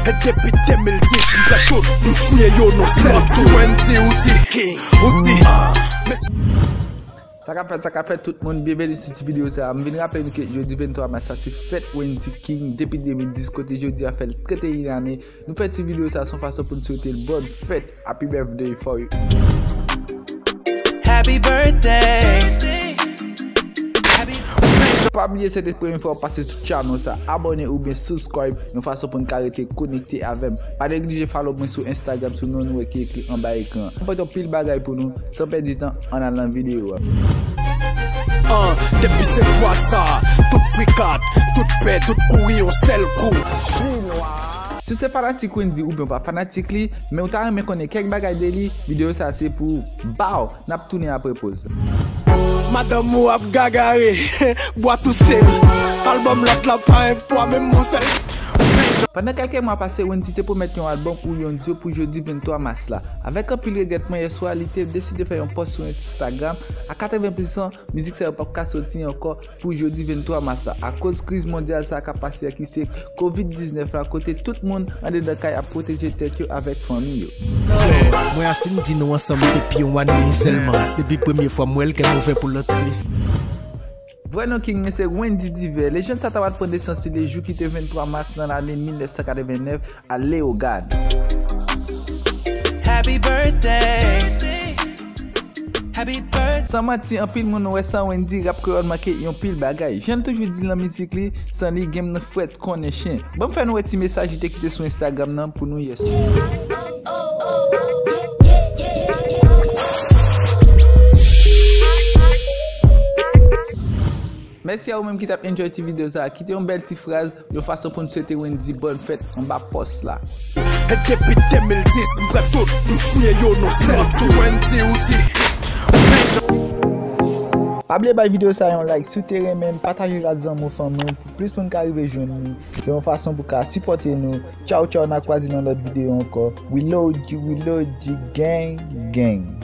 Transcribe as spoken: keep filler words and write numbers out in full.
Depi de mil dis, m pran tout, m fouye yo nan sèl kou. Wendy, ou di king, ou di, ah, men Sa k ap fèt, sa k ap fèt, tout moun, byenveni sou ti videyo sa a. M vin raple nou ke jodi venntwa mas la se fèt Wendy King depi de mil dis, kote jodi a fè l trannteyen ane. Nou fè ti videyo sa a, se yon fason pou n swete l bòn fèt, happy birthday for you. Happy birthday. Pa bliye, si se te premye fwa w pase sou channel sa, abòne oubyen subscribe, yon fason pou n ka rete konekte avè m. Pa neglije follow mwen sou Instagram sou non nou wè ki ekri anba ekran an. Mwen pote yon pil bagay pou nou, san pèdi tan, ann al nan videyo a. Ah, depi se vwa sa, tout frikat, tout pè, tout kouri yon sèl kou. Si w se fanatik Wendy oubyen w pa fanatik li, men w ta renmen konnen kèk bagay de li, videyo sa a se pou ou. Baw, n ap tounen apre poz. Madanm ou ap gagare, bwa touse. Albòm lòt la pa enpwa, menm yon sèl. Pandan kèlke mwa pase, Wendy te pwomèt yon albòm ou yon dyo pou jodi venntwa mas la. Avèk anpil regrètman, yèswa, li te deside fè yon pòs sou Instagram. A katreven pousan, mizik sa yo p ap ka soti ankò pou jodi venntwa mas la, akoz kriz mondyal sa k ap pase a ki se kovid diznèf la, kote tout moun anndedan kay ap pwoteje tèt yo avèk fanmi yo. Yo, mwen a si m di nou ansanm depi yon ane sèlman. Depi premye fwa m wè l, kè m ouvè pou l antre. Vrè non King mwen se Wendy Divers. Lejann sa ta pral pran nesans li le jou ki te venntwa mas nan lane mil nèf san katreven nèf a Leyogàn. Happy birthday. Happy birthday. San manti, anpil moun wè san Wendy, rap kreyòl manke yon pil bagay. Jan l toujou di l nan mizik li, san li, game nan frèt konnen chen. Ban m fè nou wè ti mesaj li te kite sou Instagram nan pou nou yèswa. Mèsi a ou menm ki t ap enjoy ti videyo sa a. Kite yon bèl ti fraz, yon fason pou n swete Wendy bòn fèt anba pòs la. E depi de mil dis, m pran tout, m fouye yo nan sèl kou. Wendy, ou di. Pa bliye bay videyo sa a yon like si w te renmen l, pataje l ak zanmi w, fanmi w, pou plis moun ka rive jwenn li. Se yon fason pou ka sipòte nou. Tchaw, tchaw, n a kwaze nan lòt videyo ankò. We love you, we love you, gang, gang.